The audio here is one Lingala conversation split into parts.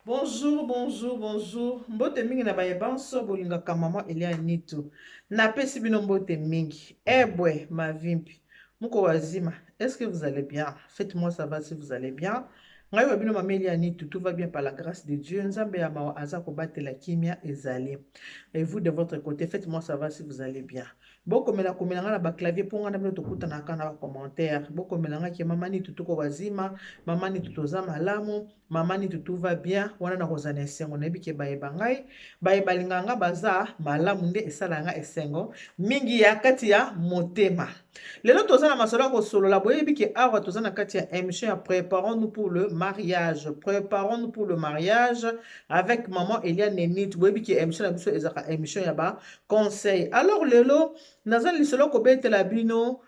Bonjour, bonjour, bonjour. Mbote mingi na baye banso bolingaka maman Elia Nitu. Napesi bino mbote mingi. Ebwe mavimpi. Muko wazima. Est-ce que vous allez bien? Faites-moi savoir si vous allez bien. Ngai wa bino mama Elia Nitu, tout va bien par la grâce de Dieu. Nzambe ya mawa aza kobatela kimia ezali. Et vous de votre côté, faites-moi savoir si vous allez bien. Bokomela komela nga na ba clavier po nga na bino tokutanaka na ba commentaire. Bokomela nga ke mama Nitu tuko wazima, mama Nitu toza malamu. Maman Nitu tout va bien wana nakozala na esengo nayebi ke baye ba ngai baye balingaka nga baza malamu nde esala nga esengo mingi ya kati ya motema. Lelo toza na masolo ya kosolola boyebi ke awa toza na kati ya émission ya préparons-nous pour le mariage, préparons-nous pour le mariage avec maman Eliane Nitu. Boyebi ke émission na biso ezalaka émission ya ba conseil. Alors lelo naza na lisolo kobetela bino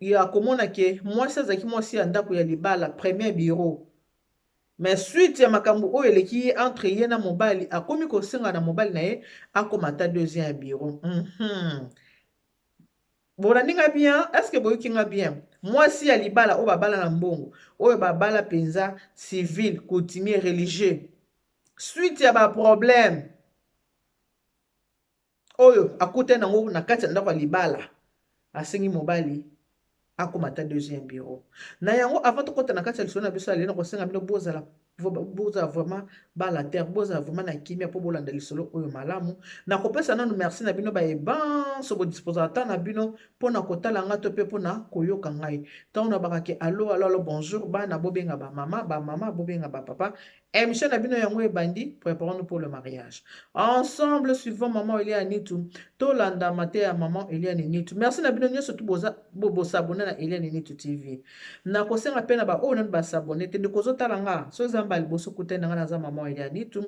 ya komona ke mwasi azalaki mwasi ya ndako ya libala premier bureau. Mais suite ya makambo oyo eleki ye entre ye na mobali, akomi kosenga na mobali na ye akoma ata deuxième ya bureau. Bolandi nga bien? Est-ce que boyoki nga bien? Mwasi ya libala oyo babala na mbongo, oyo babala penza civil, coutumier, religieux. Suite ya ba problème oyo akutani nango na kati ya ndako ya libala, asengi mobali akoma ata deuxième bureau. Na yango avant tokota na kati ya lisolo na biso ya lelo, nakosenga bino bozala bozala vraiment bala terre, bozala vraiment na kimia po bolanda lisolo oyo malamu. Nakopesa nanu merci na bino baye banso bodisposaka temps na bino mpona kotala nga to mpe mpona koyoka ngai. Ntango nabaka ke allo allo allo bonjour bana, bobenga ba mama, ba mama bobenga ba papa. Émission na bino yango ebandi, préparons-nous pour le mariage. Ensemble, suivons maman Eliane Nitu, tolanda mateya ya maman Eliane Nitu. Merci na bino nyonso tu boza bo s'abonner na Eliane Nitu TV. Na kosenga pe na ba oyo nanu ba s'abonner te, ndeko ozotala nga, so eza mbala liboso kutani na nga naza maman Eliane Nitu.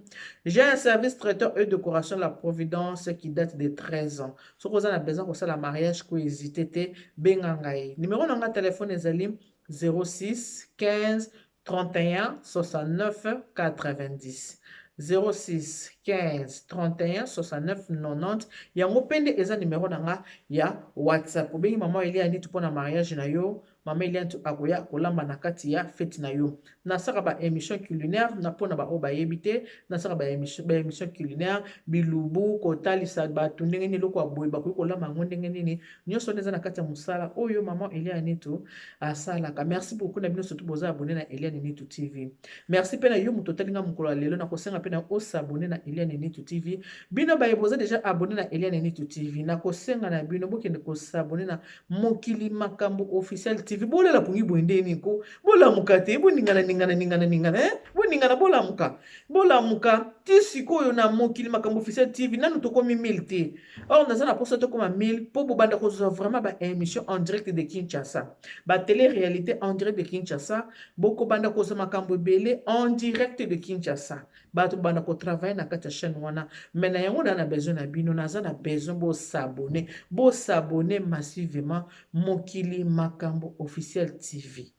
J'ai un service traiteur et décoration la Providence qui date de 13 ans. Soki oza na besoin kosala mariage ko hésiter te, benga ngai. Numéro na nga téléphone ezali 06 15 31 69 90 06 15 31 69 90. Yango pe nde eza numero na nga ya WhatsApp. Obengi mama Eliane Nitu pona mariage na yo, mama Eliane Nitu akoya kolamba na kati ya fete na yo. Nasaka ba émission culinaire na pona ba oyo bayebi te, nasaka ba émission, ba émission culinaire, bilubu, kotalisa bato ndenge nini eloko ya boye bakoki kolamba yango ndenge nini. Nyonso wana eza na kati ya mosala oyo maman Eliane Nitu asalaka. Merci beaucoup na bino surtout boza abonné na Eliane Nitu TV. Merci pe na yo moto otali nga mokolo ya lelo, nakosenga pe na osabonné na Eliane Nitu TV. Bino baye boza déjà abonné na Eliane Nitu TV, nakosenga na bino bokende kosabonné na Mokili Makambo Officiel TV. Bolela pongi boye nde nini ko? Bolamuka te, boningana ningana ningana ningana eh? Boningana bolamuka. Bolamuka ti sikoyo na Mokili Makambo Officiel TV nanu tokomi 1000 te. Or naza na posa tokoma 1000 po bobanda kozwa vraiment ba émission en direct de Kinshasa. Ba télé-réalité en direct de Kinshasa, bokobanda kozwa makambo ebele en direct de Kinshasa. Bato banda ko travailler na kati ya chaîne wana, mais na yango na na besoin na bino, naza na besoin bo s'abonner, bo s'abonner massivement Mokili Makambo Officiel TV.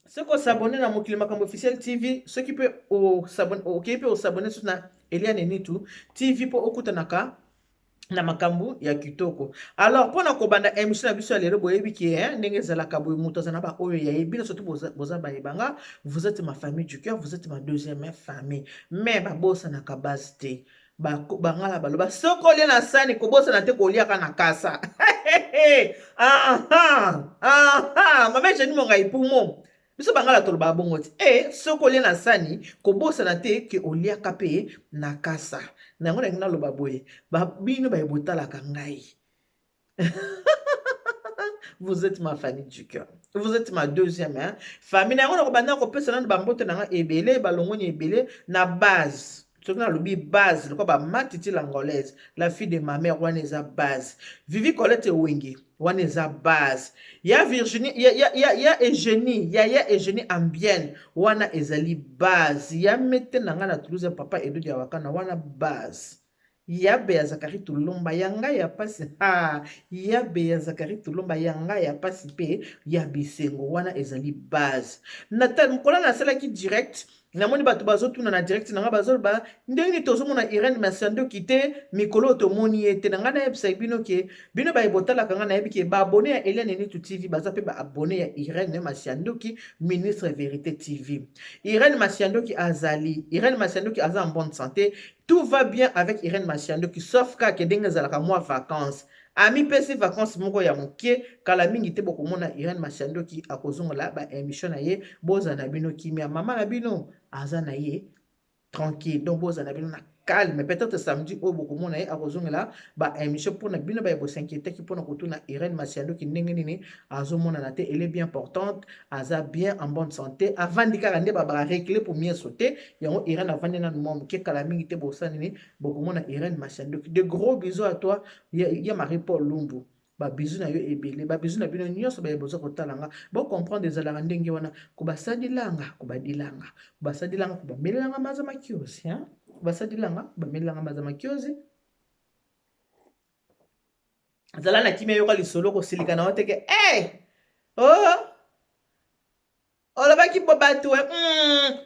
Soki osabone na Mokili Makambo Officiel TV, soki pe osabone, okei pe osabone susu na Eliane Nitu TV po okutanaka na makambo ya kitoko. Alors pona kobanda émission na biso ya lelo, boyebi ke hein, ndenge ezalaka boye, moto aza na ba oyo ya ye, bino surtout boza, boza bayebanga, vous êtes ma famille du cœur, vous êtes ma deuxième famille. Mais babosanaka base te. Bangala baloba soki olie na sani kobosana te koliaka na kasa. Aha, aha, mama Jenny Mongai pumo. Biso bangala toloba bongo ti. Soki olie na sani kobosana te ke oliaka pe na kasa. Na yango nalingi naloba boye, ba bino baye botalaka ngai. Vous êtes ma famille du cœur. Vous êtes ma deuxième hein. Famille na yango nakobanda kopesa nanu bambote na nga ebele, balongoni ebele na base. Soki nalobi base, lokola ba Matiti l'angolaise, la fille de ma mère, wana eza base. Vivi Colette Ewenge, wana eza base. Ya Virginie, ya, ya, ya, ya Eugénie, ya, ya Eugénie Ambienne, wana ezali base. Ya mete na nga na Toulouse, ya papa Edo Diawakana, wana base. Ya Bea Zacharie Tulomba, ya ngai ya pasi, ha, ya Bea Zacharie Tulomba, ya ngai ya pasi pe ya bisengo, wana ezali base. Natal, mokolo nasalaki direct, Namoni bato bazotuna na direct na ngai, bazoloba ndenge nini tozomona Irene Masiandoki te mikolo oyo, tomoni ye te. Na ngai nayebisa bino ke bino baye botalaka ngai, nayebi ke baabonnés ya Eliane Nitu TV baza mpe baabonnés ya Irene Masiandoki, ministre Vérité TV. Irene Masiandoki azali, Irene Masiandoki aza en bonne santé, tout va bien avec Irene Masiandoki, sauf kaka ndenge ezalaka, mwa vacances, amipesi vacances moko ya moke. Kala mingi te bokomona Irene Masiandoki akozongola baémission na ye. Bozala na bino kimia, mama na bino aza na ye tranquille, donc bozala na bino na calme. Peut-être samedi oyo bokomona ye akozongela baémission. Mpona bino baye bosinquiétaki mpona kotuna Irene Masiandoki ndenge nini azomonana te, elle est bien portante, aza bien en bonne santé, avandi kaka nde babaka reculer pour mieux sauter. Yango Irene avandi nanu mwa moke, kala mingi te bosala nini, bokomona Irene Masiandoki. De gros bisous à toi ya, ya Marie Paul Lumbu, babisous na yo ebele, babisous na bino nyonso baye boza kotala nga. Bocomprendre, ezalaka ndenge wana, kobasalilanga, kobadilanga, kobasalilanga, kobamelelanga maza makiosi, kobasalilanga, kobamelelanga maza makiosi. Zala na kimia, yoka lisolo, kosilika na yo teke. Hey! Oh! Olobaki bo bato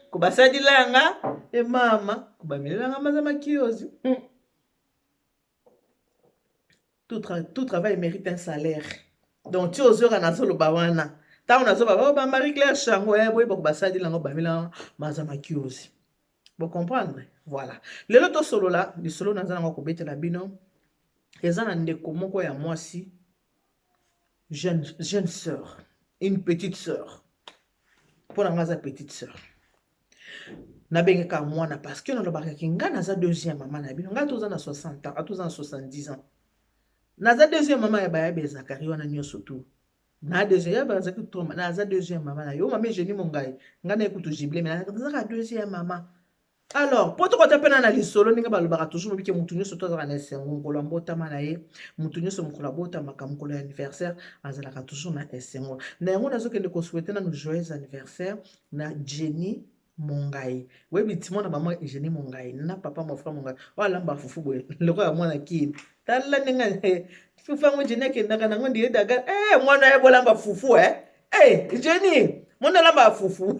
kobasalilanga e mama, kobamelelanga maza makiosi. Tout travail mérite un salaire. Donc ti ozoyoka nazoloba wana, ntango nazoba ba Marie Claire Chango, boyeba kobasalila yango, bamela maza makiosi, bocomprendre. Voilà, lelo tosolola lisolo naza nango kobetela bino. Eza na ndeko moko ya mwasi, jeune sœur, une petite sœur. Mpo na nga aza petite sœur, nabengaka mwana parce que nalobaka ke nga naza deuxième mama na bino. Ngai toza na 60 ans, toza na 70 ans, naza deuxième mama ya bayabe Zakari wana nyonso tu na deuxième ya bazaki toma. Naza deuxième mama na yo, mama Egénie Mongai. Ngai na ekutu jible, mais nazaka deuxième mama. Alors, mpo tokota mpena na lisolo, ndenge balobaka toujours, bobike motu nyonso to azalaka na esengo mokolo ya mbotama na ye. Motu nyonso mokolo abotamaka, mokolo ya anniversaire, azalaka toujours na esengo na yango. Nazokende kosouhaiter nanu joyeux anniversaire na Jenny Mongai. Oyebi ti mwana mama Eugénie Mongai na papa mon frère Mongai oyo alamba fufu boye lokola ya mwana kini. Tala ndenge fufu yango Jenny akendaka nango ndie daga. Mwana ye bolamba fufu, Jenny mwana alamba fufu.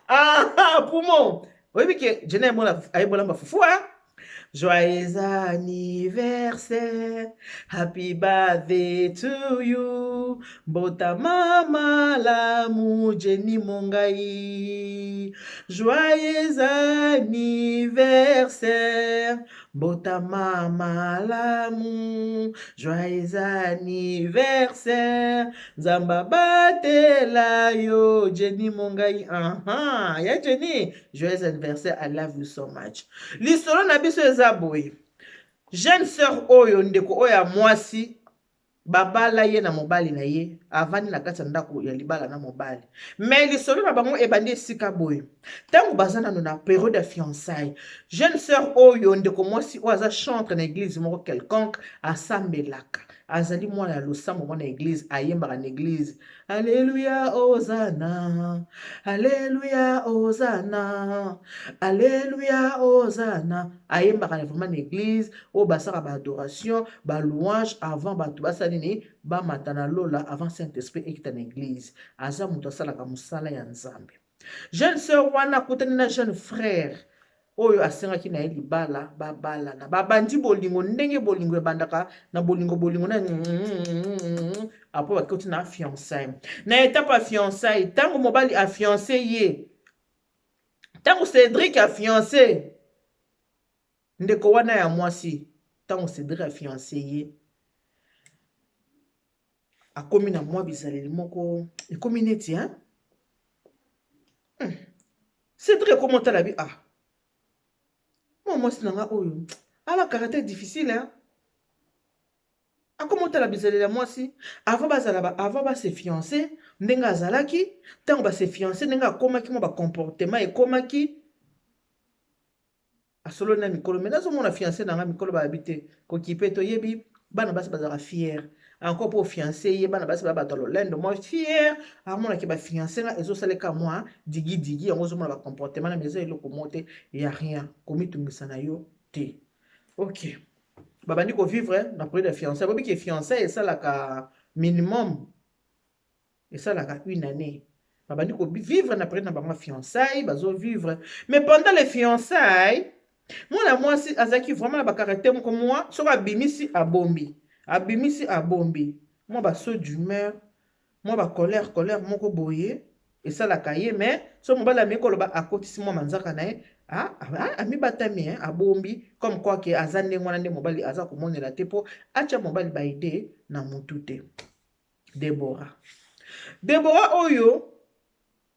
Ah, poumon, oyebi ke Jenny ayebolamba fufu. Joyeux anniversaire, happy birthday to you. Mbotama malamu, Jenny Mongai. Joyeux anniversaire, mbotama malamu. Joyeux anniversaire, Nzamba batela yo, Jenny Mongai. Aha, ya Jenny, joyeux anniversaire, I love you so much. Lisolo na biso eza boye: jeune sœur oyo, ndeko oyo ya mwasi, babala ye na mobali na ye, avandi na kati ya ndako ya libala na mobali. Mais lisolo na bango ebandi esika boye: ntango baza nano na période ya fiançaille, jeune sœur oyo, ndeko mwasi oyo, aza chantre na église moko quelconque, asambelaka, azali mwana ya losambo, mwana ya église, ayembaka na église: "Alleluya ozana, alleluya ozana, alleluya ozana." Ayembaka vraiment na église oyo basalaka baadoration, balouange, avant bato basala nini, bamata na lola, avant Saint Esprit ekita na église. Aza moto asalaka mosala ya Nzambe. Jeune sœur wana akutani na jeune frère oyo asengaki na ye libala. Babalana, babandi bolingo ndenge bolingo ebandaka na bolingo, bolingo na après bakoti na fiançaille. Na étape ya fiançaille, ntango mobali afiance ye, ntango Cédrik afiance ndeko wana ya mwasi, ntango Cédrik afiance ye, akomi na mwa bizaleli moko, ekomi neti, hein? Cédrik ekomi otala bi: "Ah, mwa mwasi na nga oyo ala caractère difficile, hein?" Akoma otala bizaleli ya mwasi avant bazala, avant base fiance, ndenge azalaki. Ntango base fiance, ndenge akomaki, mwa bacomportement ekomaki. Asololi na mikolo: "Me nazomona fiancé na nga, mikolo bayabi te kokipe." Toyebi bana basi bazalaka fière encore mpo fiancé ye. Bana basi baya bato ya lolendo, mwa fière. Amonaki bafiancé nga ezosaleka mwa digidigi yango, ozomona bacomportement na eza eloko moko te ya rien, komitungisa na yo te. Ok, babandi kovivre na période ya fiancé. Bobiki fiancé esalaka minimum, esalaka une année. Babandi kovivre na période na bango ya fiançailles, bazovivre. Mais pendant les fiançailles, mwana mwasi azalaki vraiment na bacaractère moko mwa soki abimisi abombi, abimisi abombi, mwa basaut d'humeur, mwa bacolère colère moko boye esalaka ye. Mais so mobali ameki koloba, akotisi mwa manzaka na ye, amibatami, abombi comme quoi ke aza ndenge wana nde mobali aza komonela te, mpo atya mobali baidées na mutu te. Debora, Debora oyo,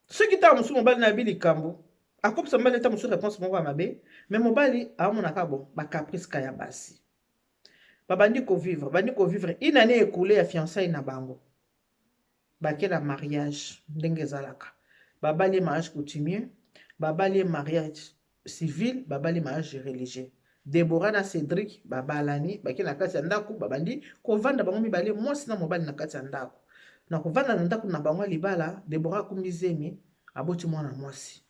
soki ntango mosusu mobali na yebi likambo, akopesa mobali ata mosusu réponse moko ya mabe, mais mobali aomonaka bon, bacaprice ka ya basi. Babandi kovivre, bandi kovivre, une année écoulée ya fiançailles na bango, bake na mariage ndenge ezalaka. Babali ye mariage coutumier, babali ye mariage civil, babali mariage religieux. Debora na Cédrik babalani, bake na kati ya ndako, babandi kovanda bango mibale, mwasi na mobali, na kati ya ndako. Na kovanda na ndako na bango ya libala, Debora akumbi zemi, aboti mwana mwasi.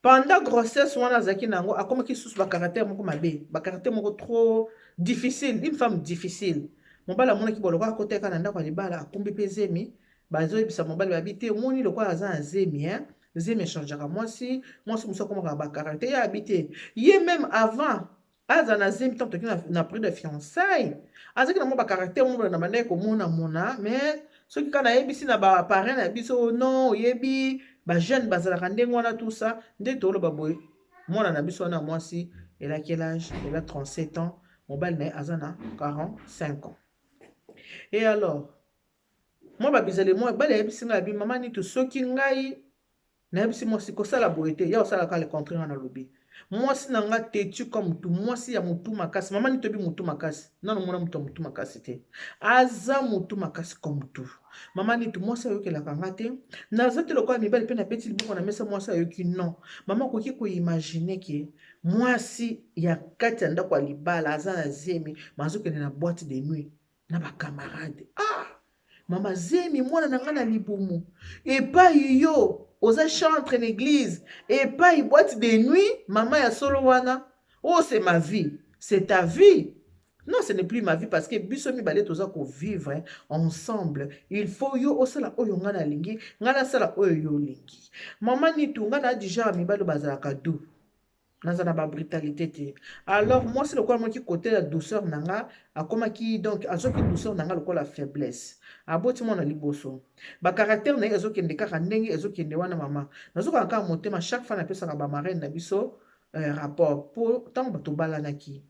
Pendant grossesse wana azalaki na yango, akomaki susu bacaractère moko mabe, bacaractère moko trop difficile, une femme difficile. Mobali amonaki bo lokola akoteka na ndako ya libala, akumbi mpe zemi. Bazoyebisa mobali, babi te, omoni lokola aza na zemi, hein? Zemi echangeaka mwasi, mwasi mosusu akomaka bacaractère. Ye abi te, ye même avant aza na zemi, ntango toki na période de fiançailles, azalaki na mwa bacaractère moko na bandaki komonamona. Mais soki kaka nayebisi na baparrain na biso, non, oyebi bajeune bazalaka ndenge wana, tout ça. Nde toloba boye, mwana na biso wana mwasi, elle a quel âge? Elle a 37 ans. Mobali na ye aza na 45 ans. Et alors mwa babizali, mwa bali ayebisi ngai, abi: "Mama Nitu, soki ngai nayebisi mwasi kosala boye te, ya osalaka le contraire." Nga nalobi mwasi na nga têtu comme mutu, mwasi ya motu makasi. Mama Nini, toyebi motu makasi nano, mona moto ya motu makasi te, aza motu makasi comme tout. Mama Nitu, mwasi ayokelaka nga te, naza te lokola mibali mpe nabeti liboko na mesa, mwasi ayoki. Non, mama, okoki koimaginer ke mwasi ya kati ya ndako ya libala aza na zemi, ma azokende na boîte de nuit na bacamarade. Ah mama, zemi, mwana na ngai na libumu, epai yo oza chantre na église, epai boîte de nuit. Mama, ya solo wana? Oh, c'est ma vie. C'est ta vie? Non, ce n'est plus ma vie, parce que biso mibale toza kovivre ensemble. Il faut yo osala oyo ngai nalingi, ngai nasala oyo yo olingi. Mama Nitu, ngai na du genre mibale bazalaka doux, naza na babrutalité te. Alors mwasi lokola moki kote ya douceur na nga, akomaki donc azwaki douceur na nga lokola faiblesse. Aboti mwana liboso, bacaractère na ye ezokende kaka ndenge ezokende wana. Mama, nazokaka kaka motema. Chaque fois napesaka bamarraine na biso rapport, mpo ntango bato balanaki,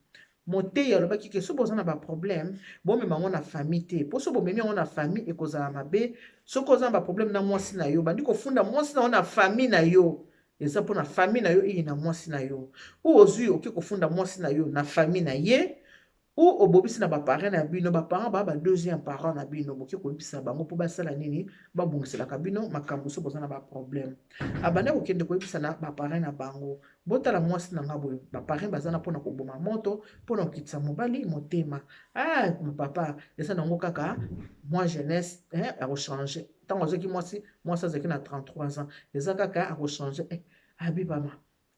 moteyi alobaki ke so boza na baproblème, bomema yango na famille te, mpo so bomemi yango na famille, ekozala mabe. Soki oza na baproblème na mwasi na yo, bandi kofunda mwasi na yo na famille na yo, eza mpona famille na yo eyi na mwasi na yo. Ou ozwi, oke kofunda mwasi na yo na famille na ye, ou obobisi na baparent na bino. Baparent baa ba deuxième parent na bino, boke koyebisa bango mpo basala nini? Babongiselaka bino makambo so boza na baproblème. Abanda kokende koyebisa na baparent na bango: "Botala mwasi na nga boye." Baparent baza na mpona koboma moto, mpona kokitisa mobali motema. "Ah papa, eza nango kaka mwa jeunesse, akochanger." Ntango azwaki mwasi, mwasi azalaki na 33 ans. Eza kaka akochanger. Eh, abi bama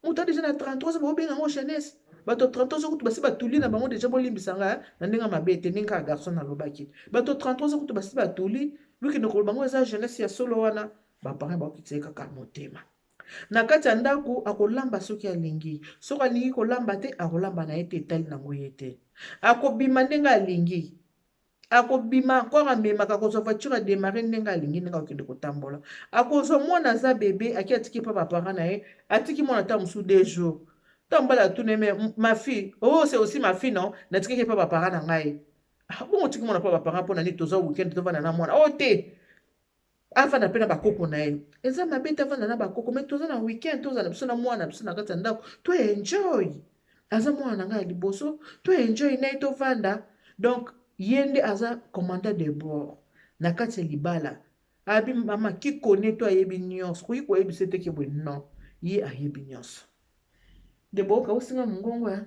moto déjà na 33 ans, bobenga yango jeunesse? Bato 33 ans kutu basi batuli na bango déjà. Bolimbisa nga na ndenge mabe te, ndenge kaka garçon nalobaki. Bato 33 ans kutu basi batuli, bokende koloba bango eza jeunesse. Ya solo wana, baparent bakokitisa ye kaka motema. Na kati ya ndako, akolamba soki alingi, soki alingi kolamba te, akolamba na ye te, etali nango ye te. Akobima ndenge alingi, akobima encore, amemaka, akozwa voiture, adémarrer ndenge alingi, ndenge akokende kotambola. Akozwa mwana aza bebe, aki atiki mpa baparent na ye, atiki mwana ata mosusu 2 jours. Ntango mobali atuni: "Mais ma fille?" "Oh, c'est aussi ma fille. Non, natikaki mpa baparent na ngai." "Ah, bongo otiki mwana mpa baparent mpo na nini? Toza weekend, tovanda na mwana." "Oh te, avanda mpe na bakoko na ye, eza mabe te, avanda na bakoko, mais toza na weekend, tozala biso na mwana biso na kati ya ndako, to enjoy. Aza mwana na ngai ya liboso, to enjoy na ye, tovanda." Donc ye nde aza commandant de bord na kati ya libala. Abi mama kikone to ayebi nyonso, koki koyebisa ete ke boye. Non, ye ayebi nyonso. Nde boyoka osinga mongongo ya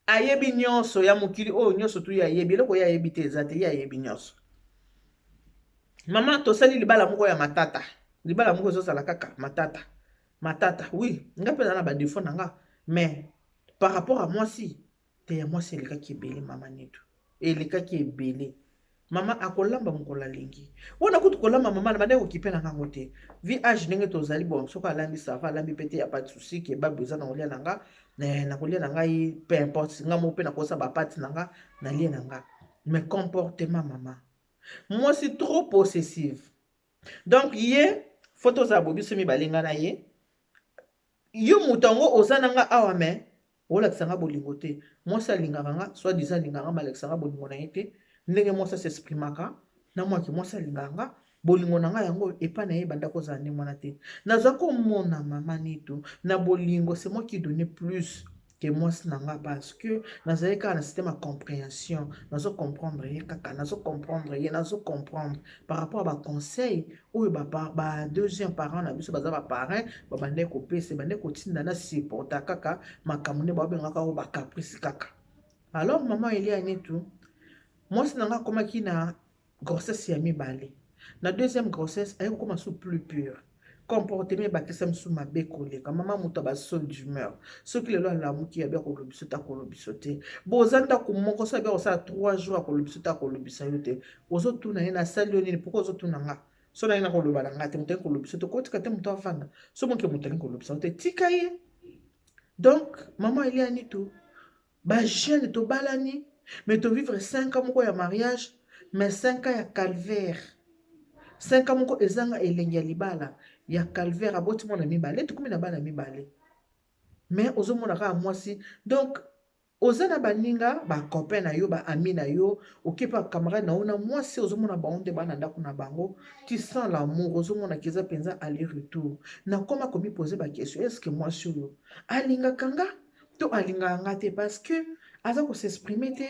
ayebi nyonso ya mokili oyo, nyonso tu ye ayebi. Eloko ye ayebi te eza te, ye ayebi nyonso. Mama, tosali libala moko ya matata, libala moko ezozala kaka matata matata. Oui, nga mpe naza na badéfaut na nga, mais par rapport à mwasi te, ya mwasi elekaki ebele. Mama Netu. Elekaki ebele. Mama akolamba mokolo alingi. Wana kutu kolamba mama na bande kokipe na ngango te. Vi age ndenge tozali bon soki alambi ça va alambi pe te ya pas de souci kebab eza na kolia na nga na kolia na ngai peu importe nga moko pe nakosa ba pâtes na nga na lie na nga. Mais comportement mama. Mwasi trop possessive. Donc ye faut tozala bo biso mibale nga na ye. Yo moto yango oza na nga awa mais olakisa nga bolingo te. Mwasi alingaka nga, soit disant alingaka nga, mais alakisa nga bolingo na ye te. Ndenge mwasi as'exprimaka, na mwaki mwasi alingaka nga, bolingo na nga yango epai na ye ebanda kozala ndenge wana te. Naza komona mama Nitu na bolingo, c'est moi qui donnais plus que mwasi na nga parce que nazali kaka na système ya comprehension, nazo comprendre ye kaka, nazo comprendre ye, nazo comprendre par rapport à ba conseil oyo ba, ba deuxième parent na biso baza ba parrain babandaki kopesa, ebandaki kotinda na supporta kaka makambo nde babengaka oyo ba caprice kaka. Alors maman Elia Nitu, mwasi na nga akomaki na grossesse ya mibale. Na deuxième grossesse aye kokoma su plus pure, comportement ebakisa misu mabe koleka. Mama moto ya basol d'humeur, soki lelo alamuki yabi akolobiso te, akolobiso te. Boza ndako moko, soki abi akosala 3 jours akolobiso te, akolobisa yo te. Ozotuna ye nasali yo nini? Pourquoi ozotuna nga? So naye nakoloba na nga te, moto alingi kolobisa te, kotika te moto avanda. So moke moto alingi kolobisa yo te, tika ye. Donc mama Elia Nitu, ba jeune tobalani mais tovivre 5 ans moko ya mariage, mais 5 ans ya calvaire, 5 ans moko ezanga elengi ya libala ya calvaire. Aboti mwana mibale, tokomi na bana mibale, mais ozomona kaka mwasi. Donc oza na baninga, bacopain na yo, baami na yo, okepa camarade na yo na mwasi, ozomona bango nde bana ndako na bango, tu sens l'amour, ozomona ke eza mpenza aller retour. Nakoma komipose baquestion: est ce que mwasi oyo alingaka nga to alingaka nga te? Parce que aza kos'exprimer te,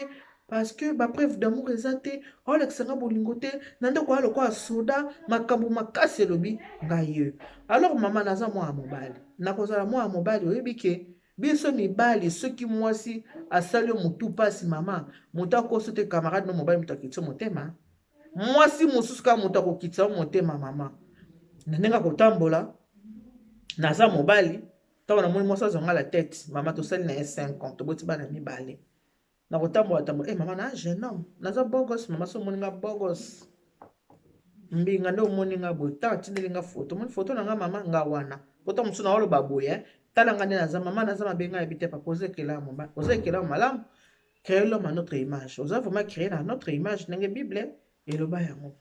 parce que bapreuve d'amour eza te, aolakisa nga bolingo te na ndako ya lokola soda makambo makasi elobi ngai ye. Alors mama, naza mwana mobali, nakozala mwana mobali, oyebi ke biso mibali soki mwasi asali yo motu mpasi, mama, moto akoso te, camarade no mobali moto akitisa motema, mwasi mosusu kaka moto akokitisa yo motema. Mama, na ndenge akotambola, naza mobali, ntango namoni mwasi azwanga la tête, mama, tosali na ye 5 ans, toboti bana mibale, na kotambola tambola, eh, mama, na jeune homme, naza beau gosse. Mama, so omoni nga beau gosse, mbinga nde omoni nga boye, ntango atindeli nga foto, omoni foto na nga, mama, nga wana poto mosusu na oloba boye, tala nga nde naza. Mama, naza mabe, ngai yebi te. Papa, oza ekelamu, oza ekelamu malamu, créer l'homme à notre image, oza vraiment créé na notre image ndenge Bible eloba yango.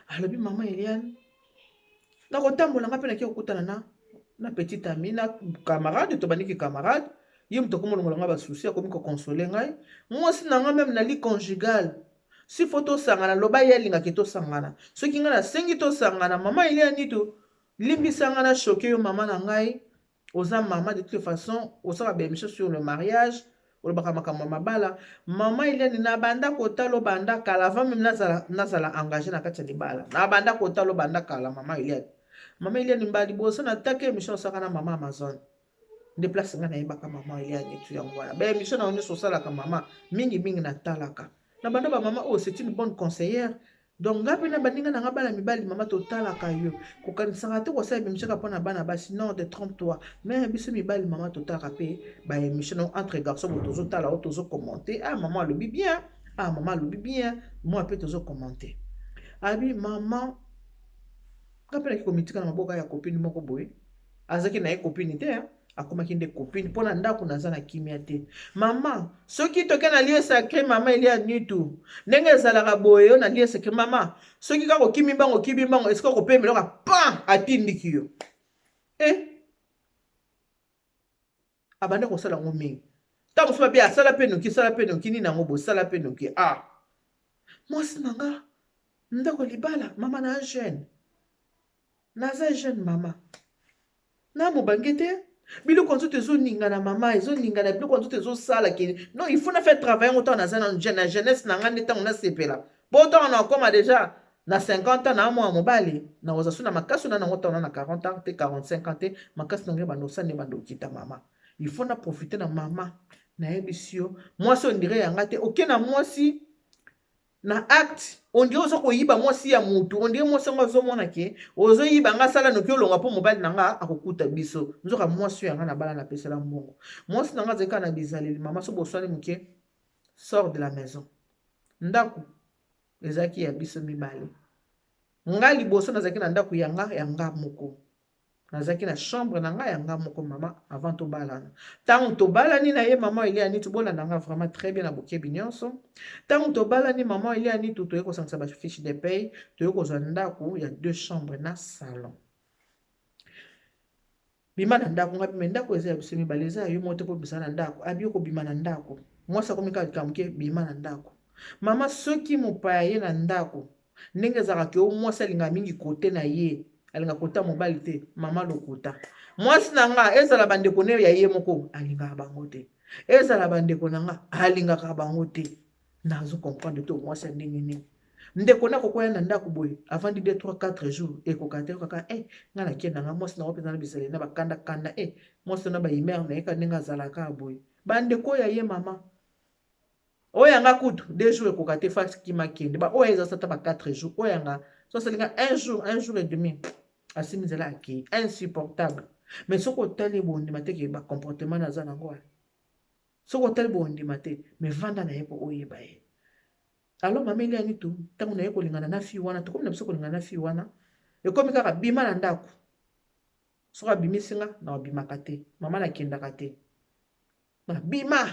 Alobi mama Eliane, na kotambola nga mpe naki kokutana na petite amie, na camarade, tobandiki camarade, ye moto akomi olongola nga basusi, akomi koconsoler ngai. Mwasi na nga même na lit conjugal, si faut tosangana, loba ye alingaki tosangana. Soki ngai nasengi tosangana, mama Eliane Nitu, limbisa nga na choquer yo, mama na ngai, oza mama, de toute façon osala baémission sur le mariage, olobaka makambo ya mabala. Mama Eliane, nabanda kotala obanda kala, avant même nazala engagé na kati ya libala, nabanda kotala obanda kala. Mama Eliane, mama Eliane, mbala liboso nataki émission osaka na mama Amazon nde place ngai nayebaka mama Eliane etu. Yango wana baémission na yo nyonso osalaka, mama, mingimingi natalaka na banda bamama oyo, c'est une bonne conseillère. Donc nga mpe na baninga na nga bana mibali, mama, totalaka yo. Kokanisaka te kosala émission kaka mpona bana basi, non, détrompe toi mais biso mibali, mama, totalaka mpe baémission no entre garçon bo tozotala oyo, tozocommenter: ah, mama alobi bien, ah, mama alobi bien. Moi mpe tozocommenter. Abi mama, nga mpe naki komitika na maboko ya copine moko boye, azalaki na ye copine te, akomaki nde copine mpo na ndako naza na kimia te. Mama, soki toke na lieu sacré, mama Elia Nitu, ndenge ezalaka boye yo na lieu sacré, mama, soki kaka okimi mbango, okimi mbango, esika okopemela oka pan atindiki yo e abanda kosala yango mingi. Ntango mosusu babi asala mpe noki, sala mpe noki, nini yango bosala mpe noki. Ah, mwasi na nga, ndako libala, mama, na jeune, naza jeune, mama, na mobange te, biloko nzoto ezoningana, mama, ezoningana, biloko nzoto ezosala ke non, il faut na faire travail yango ntango naza na jeunesse na ngai, nde ntango nasepela po ntango na okóma déjà na 50 ans na mwa mobali, nakozwa so na makasi na nango ntango na 40 ans te, 45 ans te, makasi na ngai bando osala nde bando okita. Mama, il faut na profiter na mama. Nayebisi yo, mwasi on dirait yanga te, oke na mwasi na acte, on dirait oza koyiba mwasi ya mutu, on dirait mwasi yango azomona ke ozoyiba nga, asala noki olonga mpo mobali na nga akokuta biso. Nzoka mwasi oyo yanga na bala, napesela mbongo, mwasi na nga azali kaka na bizaleli. Mama, so boswani moke, sort de la maison. Ndako ezalaki ya biso mibale. Nga liboso nazalaki na ndako ya nga ya nga moko. Nazalaki na chambre na nga ya nga moko mama avant tobalana. Ntango tobalani na ye mama Elia Nitu, bolanda nga vraiment très bien na bokebi nyonso. Ntango tobalani mama Elia Nitu, toye kosangisa ba fiche de paye, toye kozwa ndako ya deux chambres na salon. Bima na ndako nga bima ndako eza ya biso mibale eza ya yo moko te mpo bimisa na ndako abi okobima na ndako mwasi akomi kaka likambo ke bima na ndako mama soki mopaya ye na ndako ndenge ezalaka ke o mwasi alingaka mingi kote na ye alingaka kota mobali te mama lokuta mwasi na nga ezala bandeko ne ya ye moko alingaka bango te ezala bandeko na nga alingaka bango te nazo comprendre te mwasi ya ndenge nini ndeko na kokoya na ndako boye avandi 2 3 4 jours ekoka te kaka e eh, nga nakie na nga mwasi na ngo mpenza na bizaleli na bakanda kanda e eh, mwasi na baimere na ye ka ndenge azalaka boye bandeko ya ye mama oyo yanga kutu 2 jours ekoka te fa kima kende ba oyo eza sata ba 4 jours oyo yanga so asalinga 1 jour 1 jour et demi asimi nzela akei insupportable mais soki otali bondima te ke bacomportement naza nango wana soki otali bondima te mais vanda na ye mpo oyeba ye. Alors mama Elia Nitu ntango naye kolingana na fille wana, tokomi na biso kolingana na fille wana, ekomi kaka bima na ndako. Soki abimisi nga na abimaka te, mama nakendaka te. Na bima,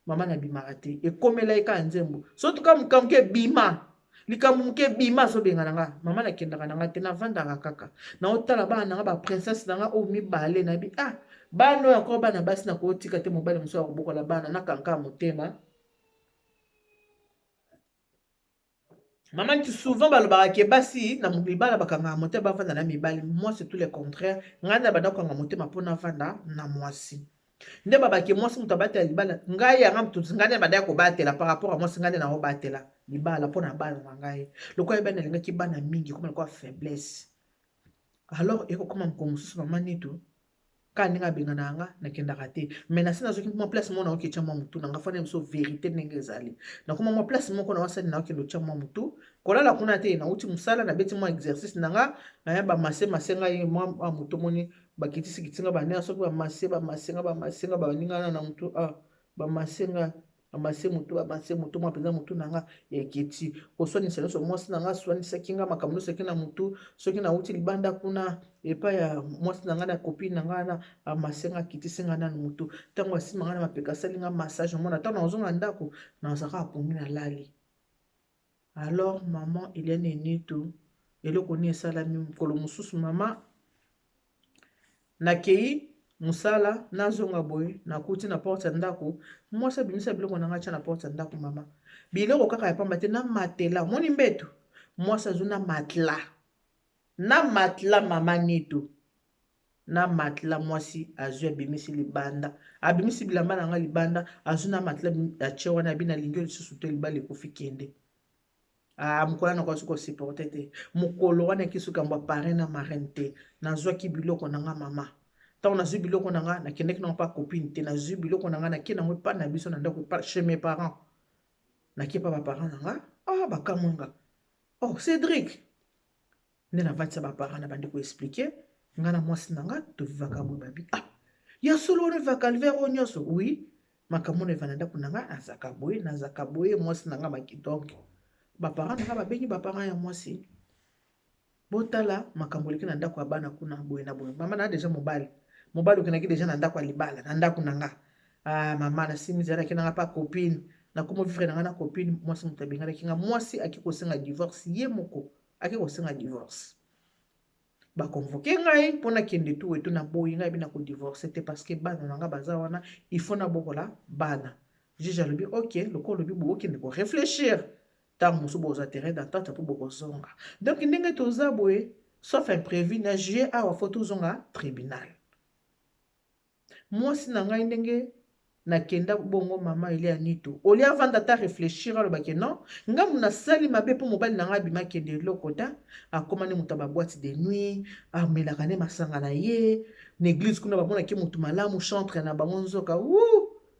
mama nabimaka te. Ekomela ye kaka nzembo. Soki tuka mokambo ke bima, likambo moke bima azobengana nga, mama nakendaka na nga te, navandaka kaka. Naotala bana na nga ba princesse na nga oyo mibale nayebi ah bana oyo encore bana basi nakotika te mobali mosusu akobokola bana nakanka motema. Mama nti souvent balobaka ke basi na libala bakangaka motema bavanda na mibali. Moi c'est tout le contraire. Ngai na banda kokanga motema mpo navanda na mwasi. Nde babake mwasi moto abatela libala, ngai yanga moto ngai nde bandaki kobatela par rapport à mwasi ngai nde naobatela libala mpo na bana na ngai. Lokola yebani nalingaki bana mingi ekoma lokola faiblesse. Alors ekokoma mokolo mosusu mama Nitu kaka ndenge abengana nga nakendaka te mais nasi nazwaki mwa place moko naoki etya mwa motu na nga fana biso verité ndenge ezali nakoma mwa place moko na wasali naokende otya mwa motu kolala kuna te nauti mosala nabeti mwa exercice na nga naya bamase mase ngai mwa motu omoni bakitisi kiti nga banere soki bamase bamase nga bamase nga baningana na motu ah bamase nga bamase motu bamase motu mwa mpenza motu na nga ekiti koswanisa nyonso mwasi na nga aswanisaki nga makambo nyonso eki na motu soki nauti libanda kuna epai ya mwasi na nga na copine na nga wana amase nga akitisi nga nanu motu ntango asima nga na mapeka asali nga massage omona ntango nazonga ndako nazalaka apongi nalali. Alors maman Eliane Nitu eloko nini esalami mokolo mosusu mama nakei mosala nazonga boye nakuti na porte ya ndako mwasi abimisa biloko na ngai atya na porte ya ndako mama biloko kaka ya pamba te na matela omoni mbeto mwasi azwi na matla na matla mama Nitu na matla mwasi azwi abimisi libanda abimisi bilamba na ngai libanda azwi na matla atie wana abi nalingi yo lisusu te libala ekufi kende. Ah, mokolo wana nakoki kosupporte te mokolo wana ekisuka mbwa parrain na marraine te nazwaki biloko na nga mama ntango nazwi biloko na nga nakendaki nango mpa copine te nazwi biloko na nga nake nango epa na biso na ndako chez mes parents nake pa baparent na nga ah bakamwe nga oh Cédric nde navandisa baparent na bandi koexplike nga na mwasi na nga tovivaka boye babi ah ya solo wana ovivaka calvaire oyo nyonso oui makambo wana eva na ndako na nga nazaka boye nazaka boye mwasi na nga maki donc baparent na nga babengi baparent ya mwasi botala makambo eleki na ndako ya bana kuna boye na boye mama na deja mobali mobali okendaki deja na ndako ya libala na ndako na nga ah mama nasimi ezalaki nanga pa copine nakoma vivre na nga na copine mwasi moto abenganaki nga mwasi ake kosenga divorce ye moko ake kosenga divorce bakonvoke ngai mpo nakende tu etu naboyi ngai bina kodivorce te parce que bana na nga baza wana il faut nabokola bana juge alobi ok lokola olobi boye okende koreflechir ntango mosusu bozwa terrain d'entente mpo bokozonga donc ndenge toza boye sauf imprévu na juillet awa fo tozonga tribunal Mwasi na ngai ndenge nakenda bongo mama Elia Nitu olie avanda ata reflechir aloba ke non ngambu nasali mabe mpo mobali na ngai abima akende eloko ta akoma nde moto ya baboite de nuit amelaka nde masanga na ye na eglise kuna bamonaki motu malamu chantre na bango nzoka wu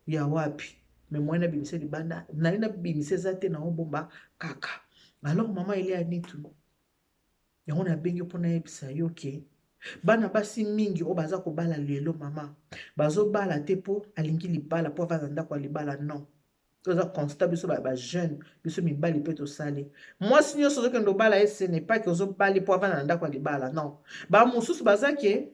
ya wapi me moyen nabimisa libanda naye nabimisa eza te naobomba kaka alors mama Elia Nitu yango nabengi mpo nayebisa yo ke bana basi mingi oyo baza kobala lelo mama bazobala te mpo alingi libala mpo avanda ndako ya libala non. Toza constat biso ba jeune, biso mibali mpe tosali. Mwasi nyonso ozokende obala ye, ce n'est pas que ozobali mpo avanda na ndako ya libala, non. Bamosusu baza ke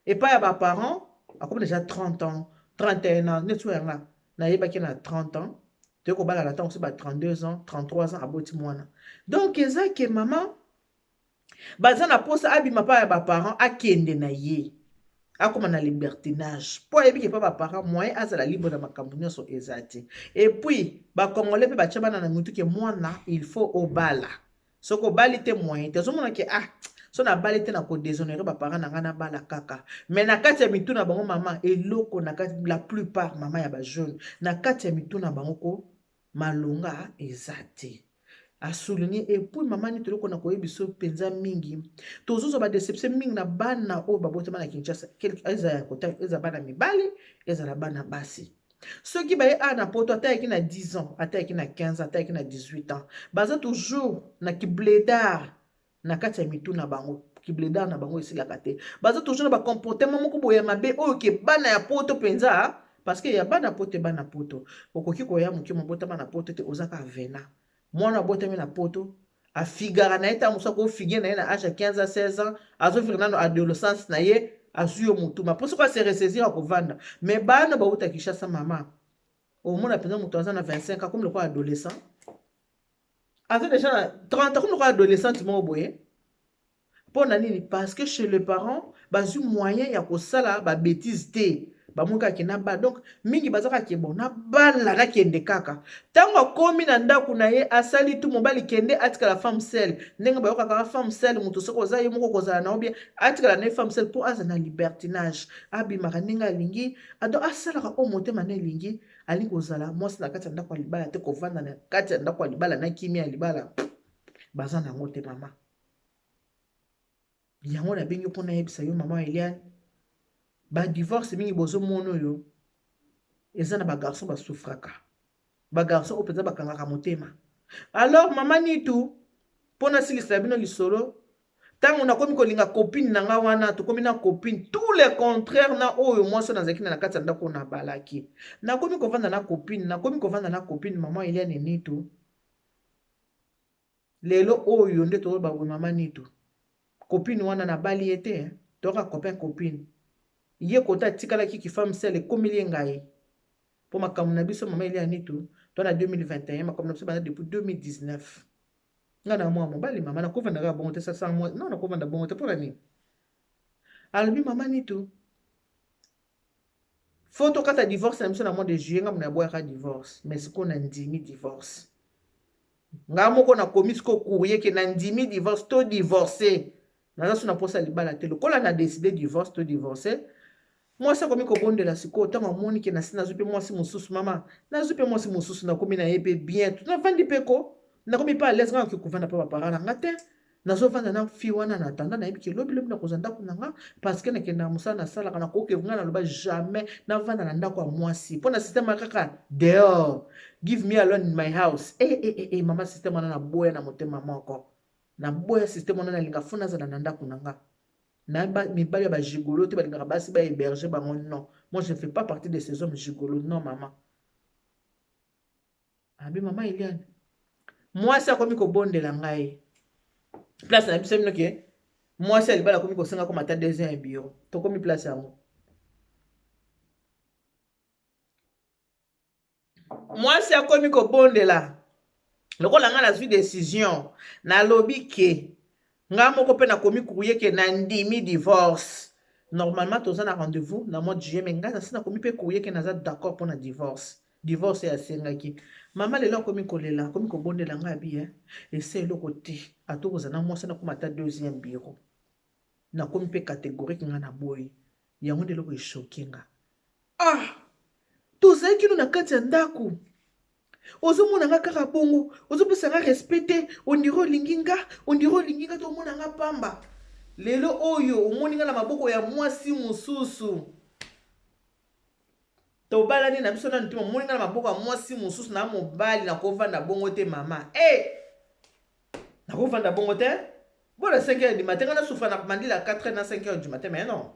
epai ya baparent akomi déjà 30 ans, 31 ans, neti oyo yanga nayebaki na 30 ans, toyei kobala na ntango mosusu ba 32 ans, 33 ans, aboti mwana. Donc eza ke mama baza na mposa abima pa ya baparent, akende na ye akóma na libertinage, mpo ayebi ke mpa baparent moyen azala libre na makambo nyonso eza te. Et puis bacongolais mpe batya bana na mitu ke mwana il faut obala, soki obali te moyen te. Ozomona ke ah, so nabali te, na kodéshonorer baparent na ngai, nabala kaka. Mais na kati ya mitu na bango, mama, eloko na kati, la plupart, mama, ya bajeune, na kati ya mitu na bango ko malonga eza te, asouligner. Et puis mama, nini toloko na koyebi biso mpenza mingi, tozozwa badéception mingi na bana oyo babotama na Kinshasa, eza ya kota, eza bana mibali, ezala bana basi. Soki baye a na Poto, ata yaki na 10 ans, ata yaki na 15 ans, ata yaki na 18 ans, baza toujours na kiblédard na kati ya mitu na bango. Kiblédard na bango esilaka te. Baza toujours na bacomportement moko boye ya mabe oyo ke bana ya Poto mpenza, parce que ya bana Poto, bana Poto okoki koya moke, mobotama na Poto te, oza kaka vena mwana abotami na Poto, afigara na ye ntango mosusu akofige na ye na age ya 15 à 16 ans, azovivre nano adolescence na ye, azwi yo motuma mpo soki ase ressaisir akovanda. Mais bana bauta Kinshasa, mama, omona mpenza moto aza na 25, akomi lokola adolescent, aza déjà na 30, akomi lokola adolescente moko boye. Mpo na nini? Parce que chez les parents bazwi moyen ya kosala babêtise te, bamoni kaka na bala. Donc mingi baza kaka ke bon, nabala, nakende kaka. Ntango akomi na ndako na ye, asali tu mobali kende, atikala femme seule. Ndenge bayokaka femme seule, moto soki oza ye moko kozala na yo bien, atikala na ye femme seule mpo aza na libertinage, abimaka ndenge alingi, donc asalaka oyo motema na elingi. Alingi kozala mwasi na kati ya ndako ya libala te, kovanda na kati ya ndako ya libala na kimia ya libala baza nango te. Mama, yango nabengi mpo nayebisa yo, mama Eliane, badivorce mingi bozomona oyo eza na bagarçon basouffraka, bagarçon oyo mpenza bakangaka motema. Alors mama Nitu, mpo nasilisela bino lisolo, ntango nakomi kolinga copine na nga wana, tokomi na copine, tout le contraire na oyo mwasi oyo nazalaki na kati ya ndako oyo nabalaki. Nakomi kovanda na copine, nakomi kovanda na copine, mama Eliane Nitu. Lelo oyo nde toyeba boye, mama Nitu, copine wana nabali ye te, toyoka copain copine. Ye kota atikalaki kifemme seule, ekomeli ye ngai mpo makambo na biso, mama Eliane Nitu, to na 2021, makambo na biso banda depuis 2019. Ngai na mwa mobali, mama, nakovanda kaka bongo te. Sasa non, nakovanda bongo te. Mpona nini? Alobi, mama Nitu, faut tokata divorce na biso na mois de juillet. Ngambo naboyaka divorce, mais sikoyo nandimi divorce. Nga moko nakomi sikoyo courrier ke nandimi divorce, to divorce, naza so na mposa libala te. Lokola na décide divorce, to divorce. Mwasi akomi kobondela sikoyo ntango amoni ke nasi nazwi mpe mwasi mosusu. Mama, nazwi mpe mwasi mosusu, nakomi na ye mpe bien, navandi mpe ko nakomi mpe à l'aise. Nga nakoki kovanda mpe baparent na nga te, nazovanda na fille wana na tanda. Nayebi ke lobi lobi nakozwa ndako na nga, parce que nakendaka mosala, nasalaka, nakoki. Nga naloba jamais navanda na ndako ya mwasi mpo na système kaka dehors, give me alone in my house. E, e, e, e, mama, système wana naboya na motema moko, naboya système wana. Nalinga faut nazala na ndako na nga. Na mibali ya bagigolo te, balingaka basi bahéberge bango. Non, moi je ne fais pas partie de ces hommes gigolo, non. Mama abi, mama Eliane, mwasi akomi kobondela ngai. Place na biso bino ke mwasi ya libala akomi kosenga koma ata deuxième bureau, tokomi place yango. Mwasi akomi kobondela lokola ngai nazwi décision, nalobi ke ngai moko mpe nakomi courrier ke nandimi divorce. Normalement toza na rendez-vous na mois de juillet, mais ngai nasi nakomi mpe courrier ke naza d'accord mpona divorce. Divorce oyo asengaki, mama, lelo akomi kolela, akomi kobondela ngai. Abi ese eloko te, ata kozala na mwasi nakoma ata deuxième bureau, nakomi mpe catégorique, ngai na boyi yango. Nde eloko echoquer nga. Ah, tozalaki no na kati ya ndako, ozomona nga kaka bongo, ozopesa nga respect te, on dirait olingi nga, on dirait olingi nga, tomona nga pamba. Lelo oyo omoni nga na maboko ya mwasi mosusu, tobalani na biso nanu te, omoni nga na maboko ya mwasi mosusu na mobali, nakovanda bongo te, mama. E hey! Nakovanda bongo te. Bona 5 heures du matin, nga nasouffra na mandila 4 heures na 5 heures du matin, mais non,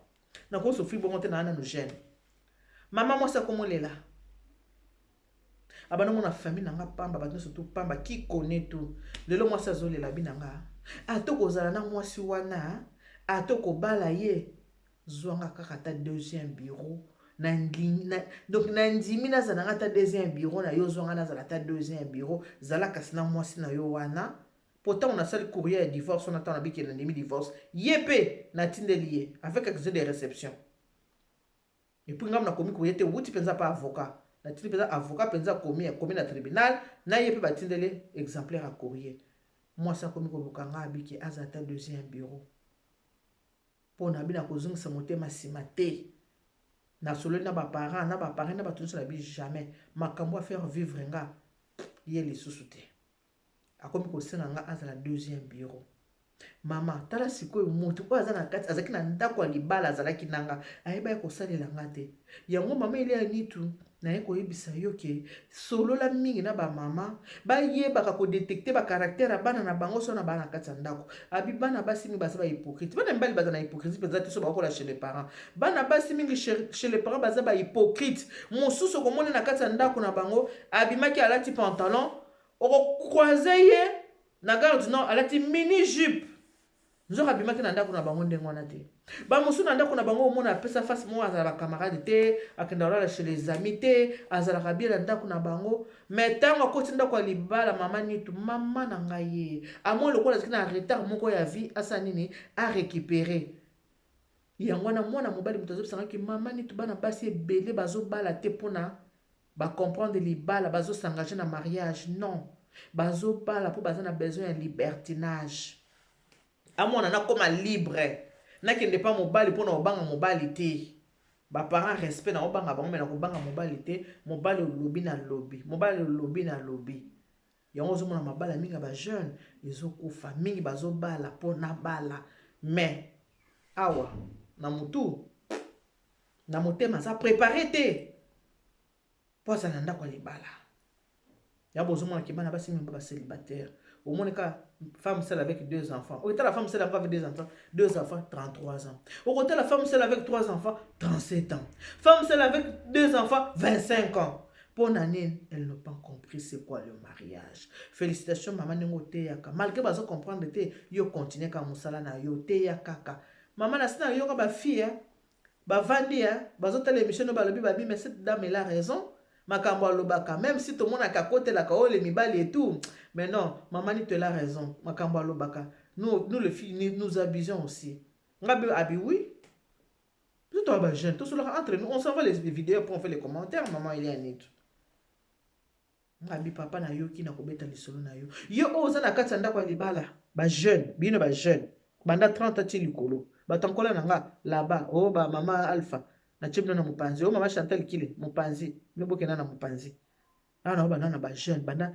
nakosouffrir bongo te, naa nanu jeune. Mama, mwasi akomolela. Abanda mona famille na nga pamba, bato nyonso tout pamba, qui connaît tout. Lelo mwasi azolela bi na nga. Ata kozala na mwasi wana, ata kobala ye, zwanga kaka ata deuxième bureau. Na, na, donc nandimi nazala nga ata deuxième bureau na yo, zwanga nazala ata deuxième bureau, zala kasi na mwasi na yo wana. Po ntango nasali courrier ya divorce wana, ntango nabiki nandimi divorce, ye mpe natindeli ye avec accusé de réception. Et puis ngambo nakomi courrier te, wuti mpenza pa avocat, natindi mpenza avocat mpenza akomi, akomi na tribunal na ye mpe batindeli exemplaire ya courrier. Mwasi akomi koluka nga, abiki aza ata deuxième bureau mpo na bino, akozongisa motema nsima te. Nasololi na baparent, na baparent, na bato nyonso, na bi jamais makambo afaire vivre nga ye lisusu te. Akomi kosenga nga azala deuxième bureau. Mama, tala sikoyo, motu oyo aza na kati, azalaki na ndako ya libala, azalaki nanga, ayebaki kosalela nga te yango. Mama Elia Nitu, naye koyebisa yo ke solola mingi na bamama, bayebaka kodétecter bacaractère ya bana na bango. So na bana na kati ya ndako, abi bana basi mingi baza bahypocrite. Bana mibali baza na hypocrisie mpenza te so bakokola chez les parents. Bana basi mingi chez les parents baza bahypocrite. Mosusu okomona na kati ya ndako na bango abimaki alati pantalon, okocroiser ye na Gare du Nord alati mini jupe, nzoka abimaki na ndako na bango ndenge wana te. Bamosusu na ndako na bango, omona apesa face moko, azala bacamarade te, akenda kolala chez les amis te, azalaka bien na ndako na bango. Mais ntango akoti ndako ya libala, mama Nitu, mama na ngai, ye amoi lokola azalaki na retard moko ya vie, asala nini? Arécupérer yango wana. Mwana mobali, moto azobisangaki, mama Nitu, bana basi ebele bazobala te mpona bacomprendre libala, bazos'engager na mariage. Non, bazobala mpo baza na besoin ya libertinage. Amona nakóma libre, nakende mpa mobali mpona kobanga mobali te. Baparent, respect na obanga bango, me na kobanga mobali te. Mobali olobi na lobi, mobali olobi na lobi. Yango ozomona mabala mingi ya bajeune ezokufa mingi. Bazobala mpo na bala, mais awa na motu na motema aza préparé te mpo aza na ndako ya libala. Ya bozomonaki bana basi mingi bacélibataire, omoni ka femme seule avec deux enfants. Okotala femme seule avec deux enfants, deux enfants, 33 ans. Okotala femme seule avec trois enfants, 37 ans. Femme seule avec deux enfants, 25 ans. Mpo na nini? Elle n'a pas compris c'est quoi le mariage. Félicitations mama, ndenge oteyaka malgré bazo comprendre te, yo continue kaka mosala na yo, oteya kaka. Mama, na sina yoka bafille bavandi bazotala émission no, balobi babi: "Mais cette dame, elle a raison, makambo alobaka, même si tomonaka akotelaka oyo le mibali et tout, mais non, mama Nito, elle a raison, makambo alobaka. Nous, nous les filles, nous abusons aussi." Nga be abi oui, biso toa bajeune, tosolaka entre nous, on s'envoie les vidéos pour on fait les commentaires. Maman Elia Nito, ngabi papa, nayoki na kobeta lisolo na yo. Yo oyo oza na kati ya ndako ya libala, bajeune, bino bajeune banda 30 ti likolo, bato nkola na nga laba oyo, bamama Alpha, natie bino na mopanzi oyo, mama Chantal Kile mopanzi, bino bokenda na mopanzi awa na banda na bajeune banda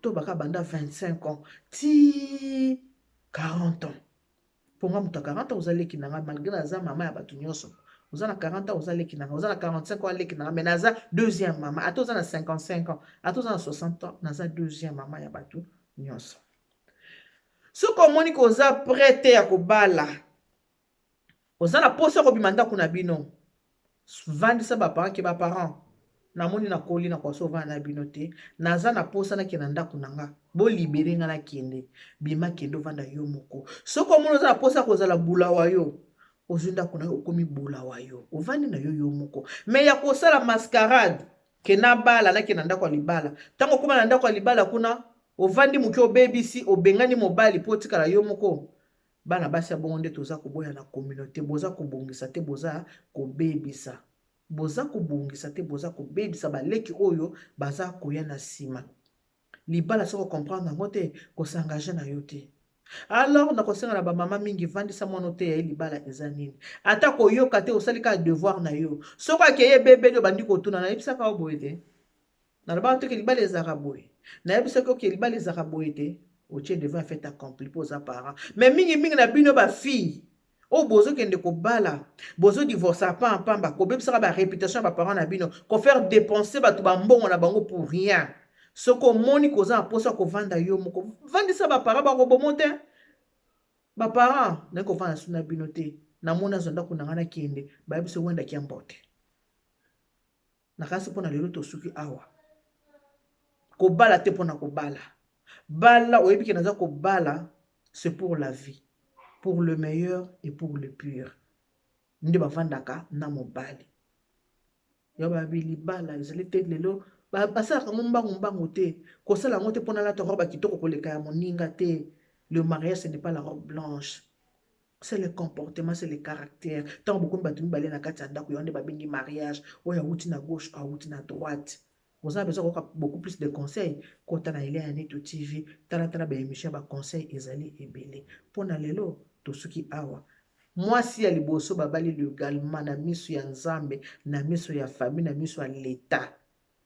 to baka banda 25 ans ti 40 ans. Mpo nga moto ya 40 ans, oza leki na nga, malgré naza mama ya bato nyonso. Oza na 40 ans, oza leki na nga. Oza na 45 ans, aleki na nga, mais naza deuxième mama. Ata oza na 55 ans, ata oza na 60 ans, naza deuxième mama ya bato nyonso. Soki omoni koza prêt te ya kobala, oza na posa kobima ndako na bino, vandisa baparent ke baparent: "Namoni nakoli, nakoka ovanda na bino te, naza na posa nakende na ndako na nga, bolibérer nga nakende." Bima, kende ovanda yo moko. Soki omoni oza na posa kozala bula wa yo, ozwi ndako na yo, okomi bula wa yo, ovandi na yo yo moko. Mais ya kosala mascarade ke nabala, nakende na ndako ya libala, ntango okóma na ndako ya libala kuna, ovandi moke, obebisi, obengani mobali mpo otikala yo moko. Bana basi ya bongo nde toza koboya na communauté. Boza kobongisa te, boza kobebisa. Boza kobongisa te, boza kobebisa baleki oyo baza koya na nsima. Libala, soki ocomprendre yango te, kos'engager na yo te. Alors nakosenga na bamama mingi, vandisa mwana, oteya ye libala eza nini. Ata koyoka te, osali kaka devoir na yo. Soki akeye, ebebeli, obandi kotuna: "Nayebisaka yo boye te? Nalobaka toke libala ezalaka boye? Nayebisaki oke libala ezalaka boye te?" Otie devant fait accompli mpo oza parent. Mais mingimingi na bino bafille oyo bozokende kobala, bozodivorcer pambapamba, kobebisaka baréputation ya baparent na bino, kofaire dépenser bato bambongo na bango pour rien. Soki omoni koza na mposa kovanda yo moko, vandisa baparent, bakobomo te. "Baparent, naye kovanda su na bino te, namoni azwa ndako na ngai, nakende." Bayebi wendaki ya mbote. Nakasi mpo na lelo tosuki awa. Kobala te mpona kobala. Bala oyebi ke naza kobala, c'est pour la vie, pour le meilleur et pour le pire. Nde bavandaka na mobali. Ya babi libala ezali te lelo basalaka yango mbangu mbangu te. Kosala yango te mpona alata robe kitoko koleka ya moninga te. Le mariage, ce n'est pas la robe blanche, c'est le comportement, c'est le caractère. Ntango bokomi bato mibale na kati ya ndako, yango nde babengi mariage. Oyo awuti na gauche, awuti na droite. Oza na besoin koyoka beaucoup plus de conseils, kota na Elia ya Neto TV, talatala baémission ya baconseil, ezali ebele. Mpo na lelo tosuki awa. Mwasi ya liboso babali legalement na miso ya Nzambe, na miso ya famille, na miso ya leta.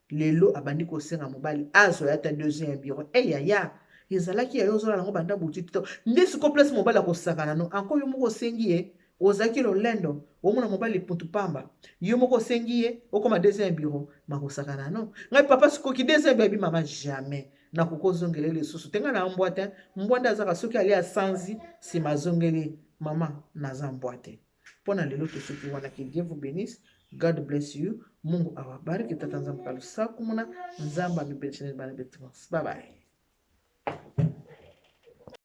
Lelo abandi kosenga mobali azwa ya ata deuxième bureau. Eyaya ezalaki ya yo, ozolala yango banda butu te. Nde siko place mobali akosakana no anko. Yo moko osengi ye, ozalaki lolendo, omona mobali puntu pamba. Yo moko osengi ye okoma deuxième bureau, makosakana no. Ngai papa sikoki deuxième bureau, mama, jamais nakoki ozongela lisusu te. Ngai na mbwa te. Mbwa nde azaka soki alia asanzi, nsima azongeli. Mama, naza mbwa te. Mpo na lelo tosoki wana. Que Dieu vous bénisse. God bless you. Mungu awabariki. Tata Nzambe kalusaku muna Nzambe amibelishene bana betu. Bye bye.